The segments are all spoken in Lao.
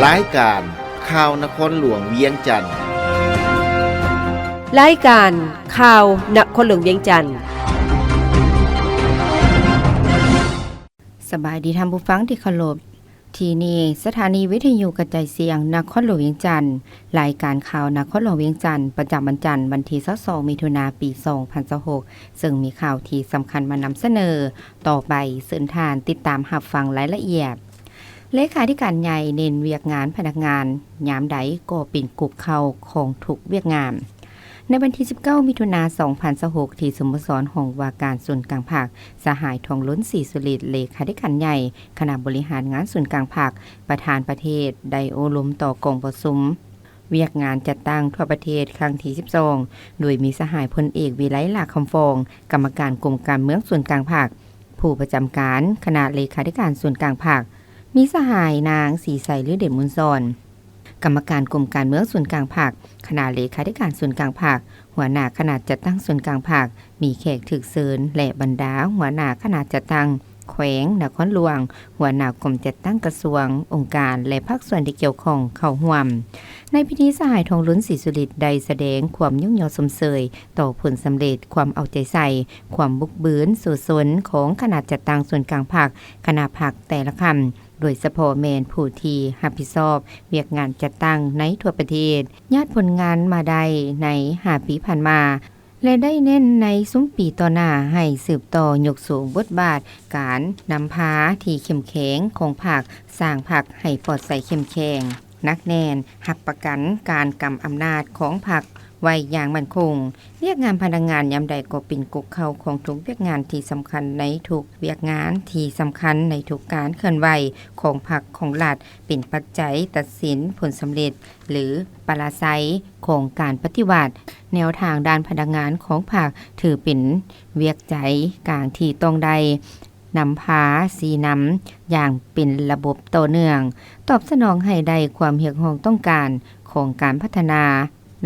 ລາຍການຂ່າວນະຄອນຫຼວງວຽງຈັນ. ລາຍການຂ່າວນະຄອນຫຼວງວຽງຈັນ. ສະບາຍດີທ່ານຜູ້ຟັງທີ່ເຄົາລົບ. ທີ່ນີ້ສະຖານີວິທະຍຸກະຈາຍສຽງນະຄອນຫຼວງວຽງຈັນ. ລາຍການຂ່າວນະຄອນຫຼວງວຽງຈັນ ປະຈຳວັນຈັນ ວັນທີຊາວສອງ ມິຖຸນາ ປີສອງພັນຊາວຫົກ ເຊິ່ງມີຂ່າວທີ່ສຳຄັນມານຳສະເໜີ. ຕໍ່ໄປເຊີນທ່ານຕິດຕາມຮັບຟັງລາຍລະອຽດ. ເລຂາທິການໃຫຍ່ເນັ້ນວຽກງານພະນັກງານ ຍາມໃດກໍເປັນກົກເຄົ້າຂອງທຸກວຽກງານ. ໃນວັນທີສິບເກົ້າ ມິຖຸນາ ສອງພັນຊາວຫົກ ທີ່ສະໂມສອນຫ້ອງວ່າການສູນກາງພັກ, ສະຫາຍ ທອງລຸນ ສີສຸລິດ ເລຂາທິການໃຫຍ່ຄະນະບໍລິຫານງານສູນກາງພັກ, ປະທານປະເທດ ໄດ້ໂອ້ລົມຕໍ່ກອງປະຊຸມວຽກງານຈັດຕັ້ງທົ່ວປະເທດຄັ້ງທີສິບສອງ ໂດຍມີສະຫາຍພົນເອກ ວິໄລ ຫຼ້າຄຳຟອງ ກຳມະການກົມການເມືອງສູນກາງພັກ, ຜູ້ປະຈຳການຄະນະເລຂາທິການສູນກາງພັກ, ມີສະຫາຍນາງ ສີໃສ ລືເດດມູນສອນ ກຳມະການກົມການເມືອງສູນກາງພັກ, ຄະນະເລຂາທິການສູນກາງພັກ, ຫົວໜ້າຄະນະຈັດຕັ້ງສູນກາງພັກ, ມີແຂກຖືກເຊີນ ແລະ ບັນດາຫົວໜ້າຄະນະຈັດຕັ້ງແຂວງ, ນະຄອນຫຼວງ, ຫົວໜ້າກົມຈັດຕັ້ງກະຊວງ, ອົງການ ແລະ ພາກສ່ວນທີ່ກ່ຽວຂ້ອງເຂົ້າຮ່ວມ. ໃນພິທີ, ສະຫາຍ ທອງລຸນ ສີສຸລິດ ໄດ້ສະແດງຄວາມຍົກຍໍຊົມເຊີຍຕໍ່ຜົນສຳເລັດ, ຄວາມເອົາໃຈໃສ່, ຄວາມບຸກບືນສູ້ຊົນຂອງຄະນະຈັດຕັ້ງສູນກາງພັກ, ຄະນະພັກແຕ່ລະຂັ້ນ, ໂດຍສະເພາະແມ່ນຜູ້ທີ່ຮັບຜິດຊອບວຽກງານຈັດຕັ້ງໃນທົ່ວປະເທດ, ຍາດຜົນງານມາໄດ້ໃນຫ້າປີຜ່ານມາ ແລະ ໄດ້ເນັ້ນໃນຊຸມປີຕໍ່ໜ້າໃຫ້ສືບຕໍ່ຍົກສູງບົດບາດການນຳພາທີ່ເຂັ້ມແຂງຂອງພັກ, ສ້າງພັກໃຫ້ປອດໃສເຂັ້ມແຂງ, ໜັກແໜ້ນ, ຮັບປະກັນການກຳອຳນາດຂອງພັກໄວ້ຢ່າງໝັ້ນຄົງ. ວຽກງານພະນັກງານຍາມໃດກໍເປັນກົກເຄົ້າຂອງທຸກວຽກງານທີ່ສຳຄັນໃນທຸກວຽກງານທີ່ສຳຄັນໃນທຸກການເຄື່ອນໄຫວຂອງພັກຂອງລັດ, ເປັນປັດໄຈຕັດສິນຜົນສຳເລັດ ຫຼື ປະລາໄຊຂອງການປະຕິວັດ. ແນວທາງດ້ານພະນັກງານຂອງພັກຖືເປັນວຽກໃຈກາງທີ່ຕ້ອງໄດ້ນຳພາຊີ້ນຳຢ່າງເປັນລະບົບຕໍ່ເນື່ອງ, ຕອບສະໜອງໃຫ້ໄດ້ຄວາມຮຽກຮ້ອງຕ້ອງການຂອງການພັດທະນາ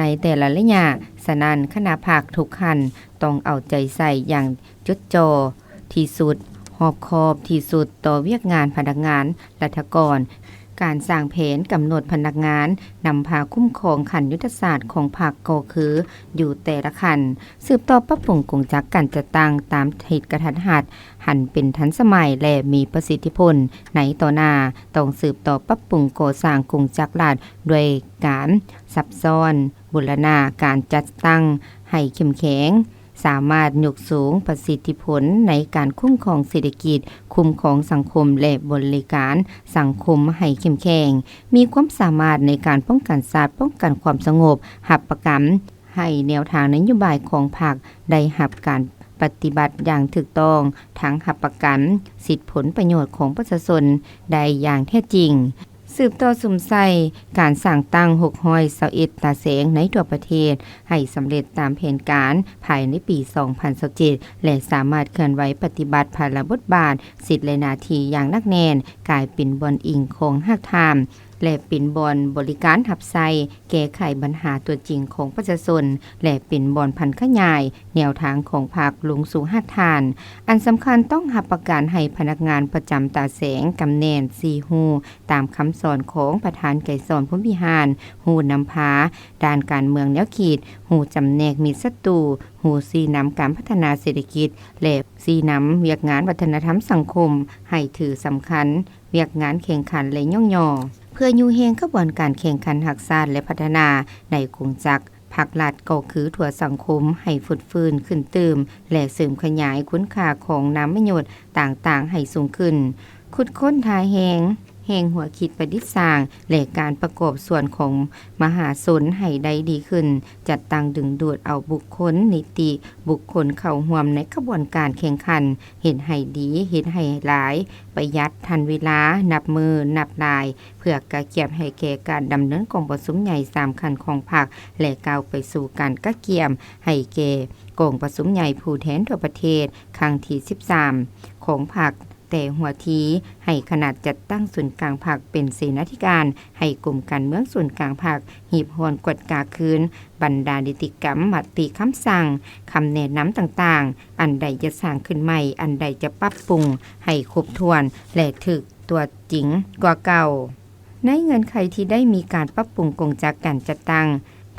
ໃນແຕ່ລະໄລຍະ. ສະນັ້ນ, ຄະນະພັກທຸກຂັ້ນຕ້ອງເອົາໃຈໃສ່ຢ່າງຈົດຈ່ອ ທີ່ສຸດ, ຮອບຄອບທີ່ສຸດຕໍ່ວຽກງານພະນັກງານລັດຖະກອນ. ການສ້າງແຜນກຳນົດພະນັກງານນຳພາຄຸ້ມຄອງຂັ້ນຍຸດທະສາດຂອງພັກກໍຄື ຢູ່ແຕ່ລະຂັ້ນ, ສືບຕໍ່ປັບປຸງກົງຈັກການຈັດຕັ້ງຕາມທິດກະທັດຮັດ ຫັນເປັນທັນສະໄໝ ແລະ ມີປະສິດທິຜົນໃນຕໍ່ໜ້າ. ຕ້ອງສືບຕໍ່ປັບປຸງກໍ່ສ້າງກົງຈັກລັດດ້ວຍການຊັບຊ້ອນ, ບູລະນາການຈັດຕັ້ງໃຫ້ເຂັ້ມແຂງ, ສາມາດຍົກສູງປະສິດທິຜົນໃນການຄຸ້ມຄອງເສດຖະກິດ, ຄຸ້ມຄອງສັງຄົມ ແລະ ບໍລິການສັງຄົມໃຫ້ເຂັ້ມແຂງ, ມີຄວາມສາມາດໃນການປ້ອງກັນຊາດ, ປ້ອງກັນຄວາມສະຫງົບ, ຮັບປະກັນໃຫ້ແນວທາງນະໂຍບາຍຂອງພັກໄດ້ຮັບການປະຕິບັດຢ່າງຖືກຕ້ອງ, ທັງຮັບປະກັນສິດຜົນປະໂຫຍດຂອງປະຊາຊົນໄດ້ຢ່າງແທ້ຈິງ. ສືບຕໍ່ສຸມໃສ່ການສ້າງຕັ້ງຫົກຮ້ອຍຊາວເອັດຕາແສງໃນທົ່ວປະເທດໃຫ້ສຳເລັດຕາມແຜນການພາຍໃນປີສອງພັນຊາວເຈັດ ແລະ ສາມາດເຄື່ອນໄຫວປະຕິບັດພາລະບົດບາດ, ສິດ ແລະ ໜ້າທີ່ຢ່າງໜັກແໜ້ນ, ກາຍເປັນບ່ອນອີງຂອງຮາກຖານ ແລະ ເປັນບ່ອນບໍລິການຮັບໃຊ້, ແກ້ໄຂບັນຫາຕົວຈິງຂອງປະຊາຊົນ ແລະ ເປັນບ່ອນຜັນຂະຫຍາຍແນວທາງຂອງພັກລົງສູ່ຮາກຖານ. ອັນສຳຄັນ, ຕ້ອງຮັບປະກັນໃຫ້ພະນັກງານປະຈຳຕາແສງຕຳແໜ່ງສີ່ຮູ້ ຕາມຄຳສອນຂອງປະທານໄກສອນ ພົມວິຫານ, ຮູ້ນຳພາດ້ານການເມືອງແນວຄິດ, ຮູ້ຈຳແນກມິດສັດຕູ, ຮູ້ຊີ້ນຳການພັດທະນາເສດຖະກິດ ແລະ ຊີ້ນຳວຽກງານວັດທະນະທຳສັງຄົມ ໃຫ້ຖືສຳຄັນວຽກງານແຂ່ງຂັນ ແລະ ຍ້ອງຍໍ ເພື່ອຍູ້ແຮງຂະບວນການແຂ່ງຂັນຮັກຊາດ ແລະ ພັດທະນາໃນກົງຈັກ ພັກລັດກໍຄືທົ່ວສັງຄົມໃຫ້ຟົດຟື້ນຂຶ້ນຕື່ມ ແລະ ເສີມຂະຫຍາຍຄຸນຄ່າຂອງນາມມະຍົດຕ່າງໆໃຫ້ສູງຂຶ້ນ, ຂຸດຄົ້ນທ່າແຮງ, ແຫ່ງຫົວຄິດປະດິດສ້າງ ແລະ ການປະກອບສ່ວນຂອງມະຫາຊົນໃຫ້ໄດ້ດີຂຶ້ນ, ຈັດຕັ້ງດຶງດູດເອົາບຸກຄົນ, ນິຕິບຸກຄົນເຂົ້າຮ່ວມໃນຂະບວນການແຂ່ງຂັນ, ເຮັດໃຫ້ດີ, ເຮັດໃຫ້ຫຼາຍ, ປະຢັດທັນເວລາ, ນັບມື້ນັບຫຼາຍ, ເພື່ອກະກຽມໃຫ້ແກ່ການດຳເນີນກອງປະຊຸມໃຫຍ່ສຳຄັນຂອງພັກ ແລະ ກ້າວໄປສູ່ການກະກຽມໃຫ້ແກ່ກອງປະຊຸມໃຫຍ່ຜູ້ແທນທົ່ວປະເທດຄັ້ງທີສິບສາມຂອງພັກແຕ່ຫົວທີ, ໃຫ້ຄະນະຈັດຕັ້ງສູນກາງພັກເປັນເສນາທິການ, ໃຫ້ກົມການເມືອງສູນກາງພັກຮີບຮ້ອນກວດກາຄືນບັນດານິຕິກຳມະຕິຄຳສັ່ງ, ຄຳແນະນຳຕ່າງໆ, ອັນໃດຈະສ້າງຂຶ້ນໃໝ່, ອັນໃດຈະປັບປຸງໃຫ້ຄົບຖ້ວນ ແລະ ຖືກ ຕົວຈິງກວ່າເກົ່າ. ໃນເງື່ອນໄຂທີ່ໄດ້ມີການປັບປຸງກົງຈັກການຈັດຕັ້ງ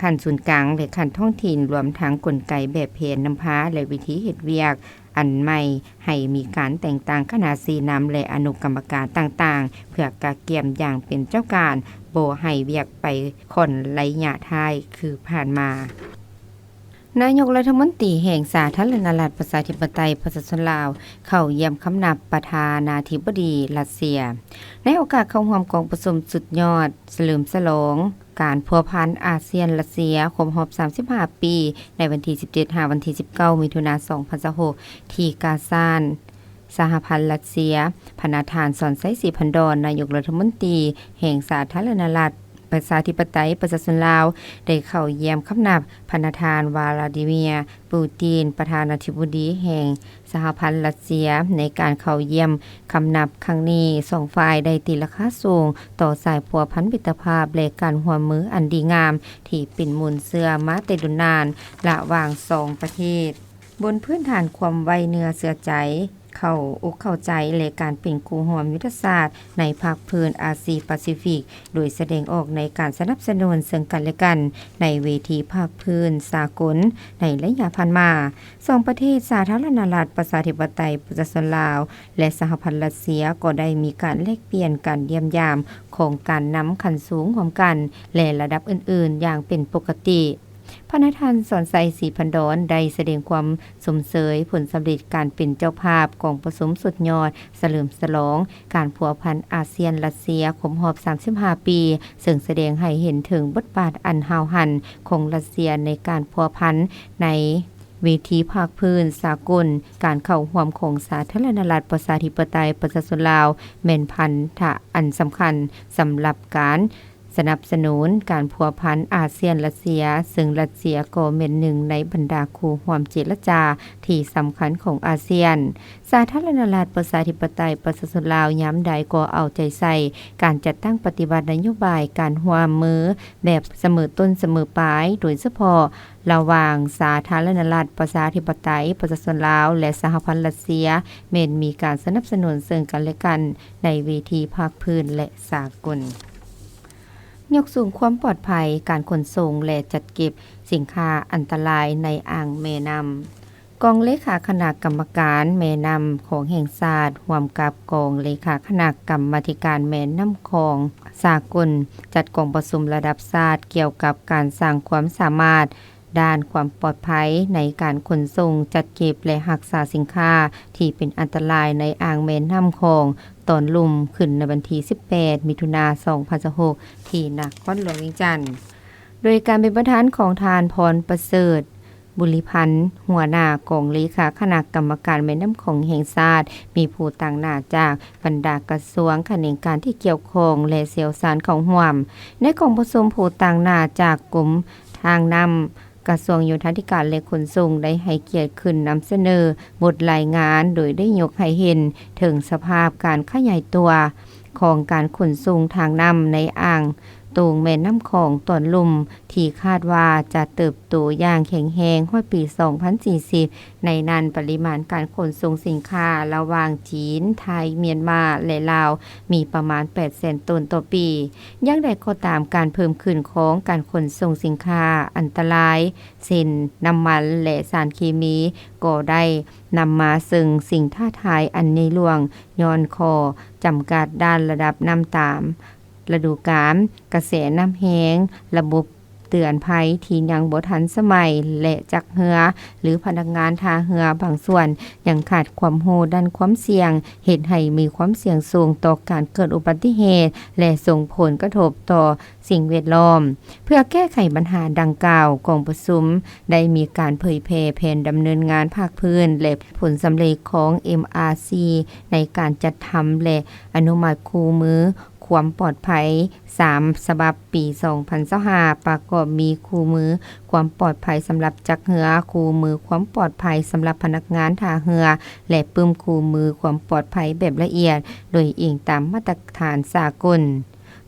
ຂັ້ນສູນກາງ ແລະ ຂັ້ນທ້ອງຖິ່ນ, ລວມທັງກົນໄກແບບແຜນນຳພາ ແລະ ວິທີເຮັດວຽກອັນໃໝ່ ໃຫ້ມີການແຕ່ງຕັ້ງຄະນະຊີ້ນຳ ແລະ ອະນຸກຳມະການຕ່າງໆ ເພື່ອກະກຽມຢ່າງເປັນເຈົ້າການ, ບໍ່ໃຫ້ວຽກໄປຂ້ອນໄລຍະທ້າຍຄືຜ່ານມາ. ນາຍົກລັດຖະມົນຕີແຫ່ງສາທາລະນະລັດປະຊາທິປະໄຕປະຊາຊົນລາວ ເຂົ້າຢ້ຽມຄຳນັບປະທານາທິບໍດີຣັດເຊຍ. ໃນໂອກາດເຂົ້າຮ່ວມກອງປະຊຸມສຸດຍອດສະເຫຼີມສະຫຼອງການພົວພັນອາຊຽນ-ຣັດເຊຍ ຄົບຮອບສາມສິບຫ້າປີ ໃນວັນທີສິບເຈັດ ຫາ ວັນທີສິບເກົ້າ ມິຖຸນາ ສອງພັນຊາວຫົກ ທີ່ກາຊານ ສະຫະພັນຣັດເຊຍ, ພະນະທ່ານ ສອນໄຊ ສີພັນດອນ ນາຍົກລັດຖະມົນຕີແຫ່ງສາທາລະນະລັດ ປະຊາທິປະໄຕປະຊາຊົນລາວ ໄດ້ເຂົ້າຢ້ຽມຄຳນັບພະນະທ່ານ ວາລາດີເມຍ ປູຕີນ ປະທານາທິບໍດີແຫ່ງສະຫະພັນຣັດເຊຍ. ໃນການເຂົ້າຢ້ຽມຄຳນັບຄັ້ງນີ້, ສອງຝ່າຍໄດ້ຕີລາຄາສູງຕໍ່ສາຍພົວພັນມິດຕະພາບ ແລະ ການຮ່ວມມືອັນດີງາມ ທີ່ເປັນມູນເຊື້ອມາແຕ່ດົນນານລະຫວ່າງສອງປະເທດ, ບົນພື້ນຖານຄວາມໄວ້ເນື້ອເຊື່ອໃຈ ເຂົ້າອົກເຂົ້າໃຈ ແລະ ການເປັນຄູ່ຮ່ວມຍຸດທະສາດໃນພາກພື້ນອາຊີປາຊີຟິກ, ໂດຍສະແດງອອກໃນການສະໜັບສະໜູນເຊິ່ງກັນແລະກັນໃນເວທີພາກພື້ນສາກົນໃນໄລຍະຜ່ານມາ. ສອງປະເທດ ສາທາລະນະລັດປະຊາທິປະໄຕປະຊາຊົນລາວ ແລະ ສະຫະພັນຣັດເຊຍ ກໍໄດ້ມີການແລກປ່ຽນການຢ້ຽມຢາມຂອງການນຳຂັ້ນສູງຮ່ວມກັນ ແລະ ລະດັບອື່ນໆຢ່າງເປັນປົກກະຕິ. ພະນະທ່ານ ສອນໄຊ ສີພັນດອນ ໄດ້ສະແດງຄວາມຊົມເຊີຍຜົນສຳເລັດການເປັນເຈົ້າພາບກອງປະຊຸມສຸດຍອດສະເຫຼີມສະຫຼອງການພົວພັນອາຊຽນ-ຣັດເຊຍ ຄົບຮອບສາມສິບຫ້າປີ, ເຊິ່ງສະແດງໃຫ້ເຫັນເຖິງບົດບາດອັນຫ້າວຫັນຂອງຣັດເຊຍໃນການພົວພັນໃນເວທີພາກພື້ນສາກົນ. ການເຂົ້າຮ່ວມຂອງສາທາລະນະລັດປະຊາທິປະໄຕປະຊາຊົນລາວ ແມ່ນພັນທະອັນສຳຄັນສຳລັບການ ສະໜັບສະໜູນການພົວພັນອາຊຽນ-ຣັດເຊຍ, ເຊິ່ງຣັດເຊຍກໍແມ່ນໜຶ່ງໃນບັນດາຄູ່ຮ່ວມເຈລະຈາທີ່ສຳຄັນຂອງອາຊຽນ. ສາທາລະນະລັດປະຊາທິປະໄຕປະຊາຊົນລາວຍາມໃດກໍເອົາໃຈໃສ່ການຈັດຕັ້ງປະຕິບັດນະໂຍບາຍການຮ່ວມມືແບບສະເໝີຕົ້ນສະເໝີປາຍ, ໂດຍສະເພາະລະຫວ່າງສາທາລະນະລັດປະຊາທິປະໄຕປະຊາຊົນລາວ ແລະ ສະຫະພັນຣັດເຊຍ ແມ່ນມີການສະໜັບສະໜູນເຊິ່ງກັນແລະກັນໃນເວທີພາກພື້ນ ແລະ ສາກົນ. ຍົກສູງຄວາມປອດໄພການຂົນສົ່ງ ແລະ ຈັດເກັບສິນຄ້າອັນຕະລາຍໃນອ່າງແມ່ນ້ຳ. ກອງເລຂາຄະນະກຳມະການແມ່ນ້ຳຂອງແຫ່ງຊາດ ຮ່ວມກັບກອງເລຂາຄະນະກຳມາທິການແມ່ນ້ຳຂອງສາກົນ ຈັດກອງປະຊຸມລະດັບຊາດກ່ຽວກັບການສ້າງຄວາມສາມາດ ດ້ານຄວາມປອດໄພໃນການຂົນສົ່ງ, ຈັດເກັບ ແລະ ຮັກສາສິນຄ້າທີ່ເປັນອັນຕະລາຍໃນອ່າງແມ່ນ້ຳຂອງຕອນລຸ່ມ ຂຶ້ນໃນວັນທີສິບແປດ ມິຖຸນາ ສອງພັນຊາວຫົກ ທີ່ນະຄອນຫຼວງວຽງຈັນ ໂດຍການເປັນປະທານຂອງທ່ານ ພອນປະເສີດ ບຸລິພັນ ຫົວໜ້າກອງເລຂາຄະນະກຳມະການແມ່ນ້ຳຂອງແຫ່ງຊາດ, ມີຜູ້ຕາງໜ້າຈາກບັນດາກະຊວງ, ຂະແໜງການທີ່ກ່ຽວຂ້ອງ ແລະ ຊ່ຽວຊານເຂົ້າຮ່ວມ. ໃນກອງປະຊຸມ, ຜູ້ຕາງໜ້າຈາກກົມທາງນ້ຳ, ກະຊວງໂຍທາທິການ ແລະ ຂົນສົ່ງ ໄດ້ໃຫ້ກຽດຂຶ້ນນຳສະເໜີບົດລາຍງານ, ໂດຍໄດ້ຍົກໃຫ້ເຫັນເຖິງສະພາບການຂະຫຍາຍຕົວຂອງການຂົນສົ່ງທາງນ້ຳໃນອ່າງໂຕ່ງແມ່ນ້ຳຂອງຕອນລຸ່ມ ທີ່ຄາດວ່າຈະເຕີບໂຕຢ່າງແຂງແຮງຮອດປີສອງພັນສີ່ສິບ. ໃນນັ້ນ, ປະລິມານການຂົນສົ່ງສິນຄ້າລະຫວ່າງຈີນ, ໄທ, ມຽນມາ ແລະ ລາວ ມີປະມານແປດແສນໂຕນຕໍ່ປີ. ຢ່າງໃດກໍຕາມ, ການເພີ່ມຂຶ້ນຂອງການຂົນສົ່ງສິນຄ້າອັນຕະລາຍ ເຊັ່ນ ນ້ຳມັນ ແລະ ສານເຄມີ ກໍໄດ້ນຳມາເຊິ່ງສິ່ງທ້າທາຍອັນໃຫຍ່ຫຼວງ ຍ້ອນຂໍ້ຈຳກັດດ້ານລະດັບນ້ຳຕາມລະດູການ, ກະແສນ້ຳແຮງ, ລະບົບເຕືອນໄພທີ່ຍັງບໍ່ທັນສະໄໝ ແລະ ຈັກເຮືອ ຫຼື ພະນັກງານທ່າເຮືອບາງສ່ວນຍັງຂາດຄວາມຮູ້ດ້ານຄວາມສ່ຽງ, ເຮັດໃຫ້ມີຄວາມສ່ຽງສູງຕໍ່ການເກີດອຸບັດຕິເຫດ ແລະ ສົ່ງຜົນກະທົບຕໍ່ ສິ່ງແວດລ້ອມ. ເພື່ອແກ້ໄຂບັນຫາດັ່ງກ່າວ, ກອງປະຊຸມໄດ້ມີການເຜີຍແຜ່ແຜນດຳເນີນງານພາກພື້ນ ແລະ ຜົນສຳເລັດຂອງ ເອັມອາຊີ ໃນການຈັດທຳ ແລະ ອະນຸມັດຄູ່ມືຄວາມປອດໄພສາມສະບັບປີສອງພັນຊາວຫ້າ ປະກອບມີຄູ່ມືຄວາມປອດໄພສຳລັບຈັກເຮືອ, ຄູ່ມືຄວາມປອດໄພສຳລັບພະນັກງານທ່າເຮືອ ແລະ ປຶ້ມຄູ່ມືຄວາມປອດໄພແບບລະອຽດ ໂດຍອີງຕາມມາດຕະຖານສາກົນ.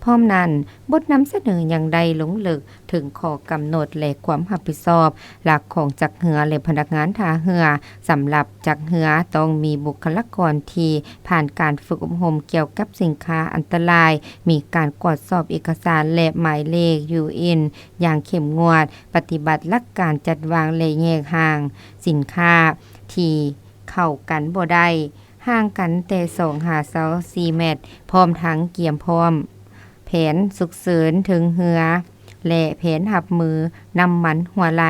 ພ້ອມນັ້ນ, ບົດນຳສະເໜີຍັງໄດ້ລົງເລິກເຖິງຂໍ້ກຳນົດ ແລະ ຄວາມຮັບຜິດຊອບຫຼັກຂອງຈັກເຮືອ ແລະ ພະນັກງານທ່າເຮືອ. ສຳລັບຈັກເຮືອຕ້ອງມີບຸກຄະລາກອນທີ່ຜ່ານການຝຶກອົບຮົມກ່ຽວກັບສິນຄ້າອັນຕະລາຍ, ມີການກວດສອບເອກະສານ ແລະ ໝາຍເລກ ຢູເອັນ ຢ່າງເຂັ້ມງວດ, ປະຕິບັດຫຼັກການຈັດວາງ ແລະ ແຍກຫ່າງສິນຄ້າທີ່ເຂົ້າກັນບໍ່ໄດ້, ຫ່າງກັນແຕ່ສອງຫາຊາວສີ່ແມັດ, ພ້ອມທັງກຽມພ້ອມແຜນສຸກເສີນເທິງເຮືອ ແລະ ແຜນຮັບມືນ້ຳມັນຮົ່ວໄຫຼ.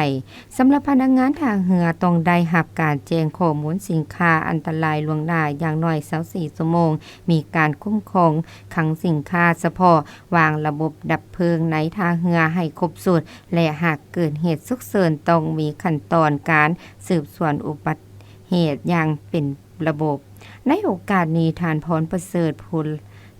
ສຳລັບພະນັກງານທ່າເຮືອຕ້ອງໄດ້ຮັບການແຈ້ງຂໍ້ມູນສິນຄ້າອັນຕະລາຍລ່ວງໜ້າຢ່າງໜ້ອຍຊາວສີ່ຊົ່ວໂມງ, ມີການຄຸ້ມຄອງຄັງສິນຄ້າສະເພາະ, ວາງລະບົບດັບເພີງໃນທ່າເຮືອໃຫ້ຄົບຊຸດ ແລະ ຫາກເກີດເຫດສຸກເສີນ ຕ້ອງມີຂັ້ນຕອນການສືບສວນອຸບັດ ເຫດຢ່າງເປັນລະບົບ. ໃນໂອກາດນີ້, ທ່ານ ພອນປະເສີດ ພູ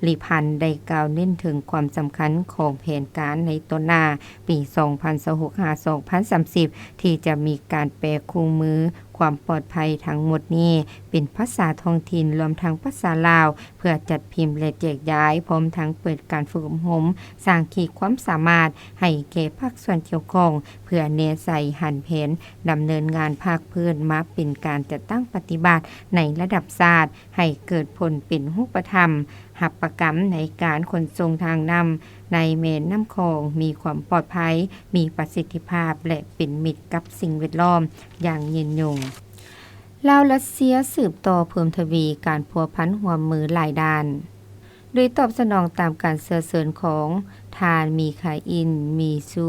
ລິພັນ ໄດ້ກ່າວເນັ້ນເຖິງຄວາມສຳຄັນຂອງແຜນການໃນຕໍ່ໜ້າ ປີສອງພັນຊາວຫົກ ຫາ ສອງພັນສາມສິບ ທີ່ຈະມີການແປຄູ່ມືຄວາມປອດໄພ. ທັງໝົດນີ້ເປັນພາສາທ້ອງຖິ່ນ ລວມທັງພາສາລາວ, ເພື່ອຈັດພິມ ແລະ ແຈກຢາຍ, ພ້ອມທັງເປີດການຝຶກອົບຮົມສ້າງຂີດຄວາມສາມາດໃຫ້ແກ່ພາກສ່ວນກ່ຽວຂ້ອງ ເພື່ອແນໃສ່ຫັນແຜນດຳເນີນງານພາກພື້ນມາເປັນການຈັດຕັ້ງປະຕິບັດໃນລະດັບຊາດ ໃຫ້ເກີດຜົນເປັນຮູບປະທຳ, ຮັບປະກັນໃນການຂົນສົ່ງທາງນ້ຳໃນແມ່ນ້ຳຂອງມີຄວາມປອດໄພ, ມີປະສິດທິພາບ ແລະ ເປັນມິດກັບສິ່ງແວດລ້ອມຢ່າງຍືນຍົງ. ລາວ-ຣັດເຊຍສືບຕໍ່ເພີ່ມທະວີການພົວພັນຮ່ວມມືຫຼາຍດ້ານ. ໂດຍຕອບສະໜອງຕາມການເຊື້ອເຊີນຂອງທ່ານ ມີຄາອິນ ມີຊູ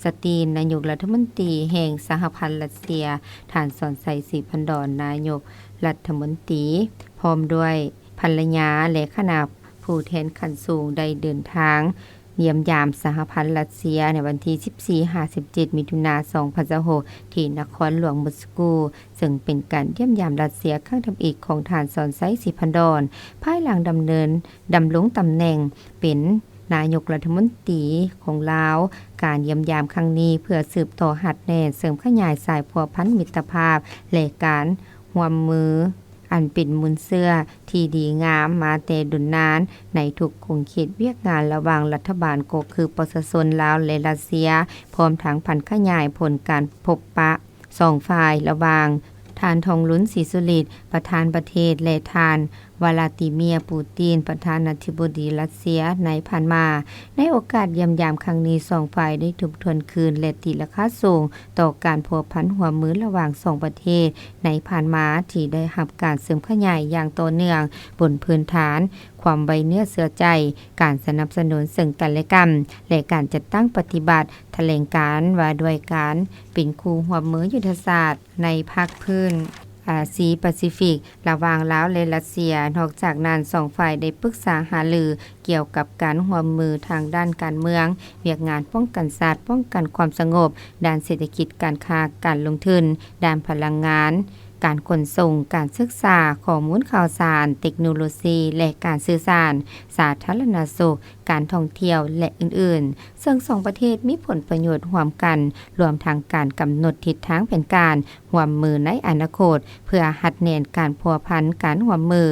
ສະຕີນ ນາຍົກລັດຖະມົນຕີແຫ່ງສະຫະພັນຣັດເຊຍ, ທ່ານ ສອນໄຊ ສີພັນດອນ ນາຍົກລັດຖະມົນຕີ ພ້ອມດ້ວຍພັນລະຍາ ແລະ ຄະນະຜູ້ແທນຂັ້ນສູງ ໄດ້ເດີນທາງຢ້ຽມຢາມສະຫະພັນຣັດເຊຍ ໃນວັນທີສິບສີ່ ຫາ ສິບເຈັດ ມິຖຸນາ ສອງພັນຊາວຫົກ ທີ່ນະຄອນຫຼວງມົສກູ, ເຊິ່ງເປັນການຢ້ຽມຢາມຣັດເຊຍຄັ້ງທຳອິດຂອງທ່ານ ສອນໄຊ ສີພັນດອນ ພາຍຫຼັງດຳເນີນ ດຳລົງຕຳແໜ່ງເປັນນາຍົກລັດຖະມົນຕີຂອງລາວ. ການຢ້ຽມຢາມຄັ້ງນີ້ເພື່ອສືບຕໍ່ຮັດແໜ້ນ, ເສີມຂະຫຍາຍສາຍພົວພັນມິດຕະພາບ ແລະ ການຮ່ວມມື ອັນເປັນມູນເຊື້ອທີ່ດີງາມມາແຕ່ດົນນານໃນທຸກຂົງເຂດວຽກງານລະຫວ່າງລັດຖະບານ ກໍຄືປະຊາຊົນລາວ ແລະ ຣັດເຊຍ, ພ້ອມທັງຜັນຂະຫຍາຍຜົນການພົບປະສອງຝ່າຍ ລະຫວ່າງທ່ານ ທອງລຸນ ສີສຸລິດ ປະທານປະເທດ ແລະ ທ່ານ ວລາຕີເມຍ ປູຕີນ ປະທານາທິບໍດີຣັດເຊຍໃນຜ່ານມາ. ໃນໂອກາດຢ້ຽມຢາມຄັ້ງນີ້, ສອງຝ່າຍໄດ້ທົບທວນຄືນ ແລະ ຕີລາຄາສູງຕໍ່ການພົວພັນຮ່ວມມືລະຫວ່າງສອງປະເທດໃນຜ່ານມາ ທີ່ໄດ້ຮັບການເສີມຂະຫຍາຍຢ່າງຕໍ່ເນື່ອງ ບົນພື້ນຖານຄວາມໄວ້ເນື້ອເຊື່ອໃຈ, ການສະໜັບສະໜູນເຊິ່ງກັນແລະກັນ ແລະ ການຈັດຕັ້ງປະຕິບັດຖະແຫຼງການວ່າດ້ວຍການເປັນຄູ່ຮ່ວມມືຍຸດທະສາດໃນພາກພື້ນ ອາຊີປາຊີຟິກ ລະຫວ່າງລາວ ແລະ ຣັດເຊຍ. ນອກຈາກນັ້ນ, ສອງຝ່າຍໄດ້ປຶກສາຫາລືກ່ຽວກັບການຮ່ວມມືທາງດ້ານການເມືອງ, ວຽກງານປ້ອງກັນຊາດ, ປ້ອງກັນຄວາມສະຫງົບ, ດ້ານເສດຖະກິດ, ການຄ້າ, ການລົງທຶນ, ດ້ານພະລັງງານ, ການຂົນສົ່ງ, ການສຶກສາ, ຂໍ້ມູນຂ່າວສານ, ເຕັກໂນໂລຊີ ແລະ ການສື່ສານ, ສາທາລະນະສຸກ, ການທ່ອງທ່ຽວ ແລະ ອື່ນໆ, ເຊິ່ງສອງປະເທດມີຜົນປະໂຫຍດຮ່ວມກັນ, ລວມທັງການກຳນົດທິດທາງແຜນການຮ່ວມມືໃນອະນາຄົດ ເພື່ອຮັດແໜ້ນການພົວພັນການຮ່ວມມື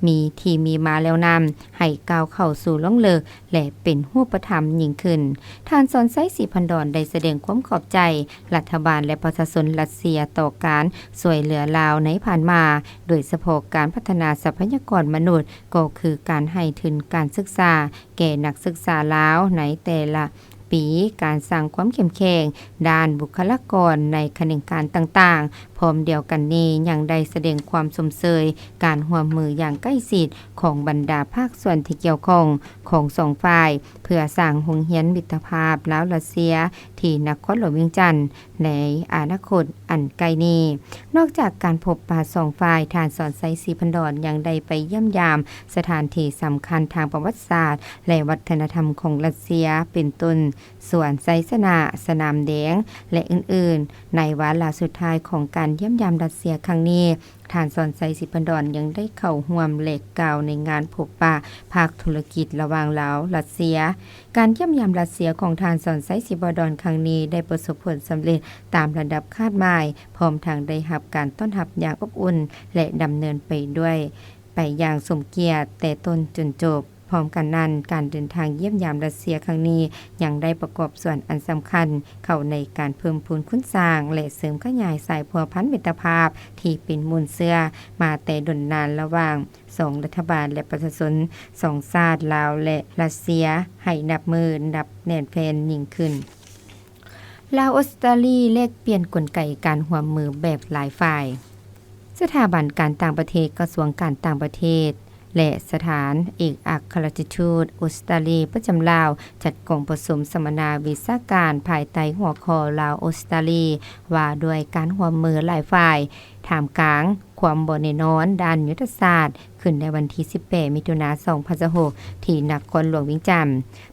ມີ ທີ່ມີມາແລ້ວນັ້ນ ໃຫ້ກ້າວເຂົ້າສູ່ລວງເລິກ ແລະ ເປັນຮູບປະທຳຍິ່ງຂຶ້ນ. ທ່ານ ສອນໄຊ ສີພັນດອນ ໄດ້ສະແດງຄວາມຂອບໃຈລັດຖະບານ ແລະ ປະຊາຊົນຣັດເຊຍຕໍ່ການຊ່ວຍເຫຼືອລາວໃນຜ່ານມາ, ໂດຍສະເພາະການພັດທະນາຊັບພະຍາກອນມະນຸດ, ກໍຄືການໃຫ້ທຶນການສຶກສາແກ່ນັກສຶກສາລາວໃນແຕ່ລະ ປີ, ການສ້າງຄວາມເຂັ້ມແຂງດ້ານບຸກຄະລາກອນໃນຂະແໜງການຕ່າງໆ. ພ້ອມດຽວກັນນີ້, ຍັງໄດ້ສະແດງຄວາມຊົມເຊີຍການຮ່ວມມືຢ່າງໃກ້ຊິດຂອງບັນດາພາກສ່ວນທີ່ກ່ຽວຂ້ອງຂອງສອງຝ່າຍ, ເພື່ອສ້າງໂຮງຮຽນມິດຕະພາບລາວ-ຣັດເຊຍທີ່ນະຄອນຫຼວງວຽງຈັນໃນອະນາຄົດອັນໃກ້ນີ້. ນອກຈາກການພົບປະສອງຝ່າຍ, ທ່ານ ສອນໄຊ ສີພັນດອນ ຍັງໄດ້ໄປຢ້ຽມຢາມສະຖານທີ່ສຳຄັນທາງປະຫວັດສາດ ແລະ ວັດທະນະທຳຂອງຣັດເຊຍ, ເປັນຕົ້ນ ສວນໄຊຊະນະ, ສະໜາມແດງ ແລະ ອື່ນໆ. ໃນວາລະສຸດທ້າຍຂອງການຢ້ຽມຢາມຣັດເຊຍຄັ້ງນີ້, ທ່ານ ສອນໄຊ ສີພັນດອນ ຍັງໄດ້ເຂົ້າຮ່ວມ ແລະ ກ່າວໃນງານພົບປະພາກທຸລະກິດລະຫວ່າງລາວ-ຣັດເຊຍ. ການຢ້ຽມຢາມຣັດເຊຍຂອງທ່ານ ສອນໄຊ ສີພັນດອນ ຄັ້ງນີ້ ໄດ້ປະສົບຜົນສຳເລັດຕາມລະດັບຄາດໝາຍ, ພ້ອມທັງໄດ້ຮັບການຕ້ອນຮັບຢ່າງອົບອຸ່ນ ແລະ ດຳເນີນໄປດ້ວຍ ໄປຢ່າງສົມກຽດແຕ່ຕົ້ນຈົນຈົບ. ພ ພ້ອມກັນນັ້ນ, ການເດີນທາງຢ້ຽມຢາມຣັດເຊຍຄັ້ງນີ້ ຍັງໄດ້ປະກອບສ່ວນອັນສຳຄັນເຂົ້າໃນການເພີ່ມພູນຄູນສ້າງ ແລະ ເສີມຂະຫຍາຍສາຍພົວພັນມິດຕະພາບທີ່ເປັນມູນເຊື້ອມາແຕ່ດົນນານລະຫວ່າງສອງລັດຖະບານ ແລະ ປະຊາຊົນສອງຊາດ ລາວ ແລະ ຣັດເຊຍ ໃຫ້ນັບມື້ນັບແໜ້ນແຟ້ນຍິ່ງຂຶ້ນ. ລາວ-ອົດສະຕາລີ ແລກປ່ຽນກົນໄກການຮ່ວມມືແບບຫຼາຍຝ່າຍ. ສະຖາບັນການຕ່າງປະເທດ ກະຊວງການຕ່າງປະເທດ ແລະ ສະຖານເອກອັກຄະລັດຖະທູດອົດສະຕາລີປະຈຳລາວ ຈັດກອງປະຊຸມສຳມະນາວິຊາການ ພາຍໃຕ້ຫົວຂໍ້ ລາວ-ອົດສະຕາລີ ວ່າດ້ວຍການຮ່ວມມືຫຼາຍຝ່າຍ ທ່າມກາງຄວາມບໍ່ແນ່ນອນດ້ານຍຸດທະສາດ ຂຶ້ນໃນວັນທີສິບແປດ ມິຖຸນາ ສອງພັນຊາວຫົກ ທີ່ນະຄອນຫຼວງວຽງຈັນ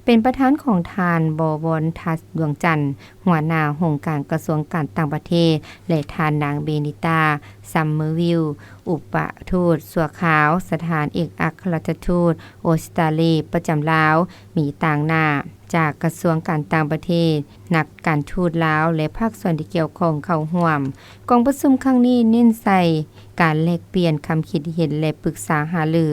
ເປັນປະທານຂອງທ່ານ ບໍວອນທັດ ດວງຈັນ ຫົວໜ້າຫ້ອງການກະຊວງການຕ່າງປະເທດ ແລະ ທ່ານນາງ ເບນິຕາ ຊຳເມີວິລ ອຸປະທູດຊົ່ວຄາວສະຖານເອກອັກຄະລັດຖະທູດອົດສະຕາລີປະຈຳລາວ, ມີຕາງໜ້າຈາກກະຊວງການຕ່າງປະເທດ, ນັກການທູດລາວ ແລະ ພາກສ່ວນທີ່ກ່ຽວຂ້ອງເຂົ້າຮ່ວມ. ກອງປະຊຸມຄັ້ງນີ້ເນັ້ນໃສ່ການແລກປ່ຽນຄຳຄິດເຫັນ ແລະ ປຶກສາຫາລື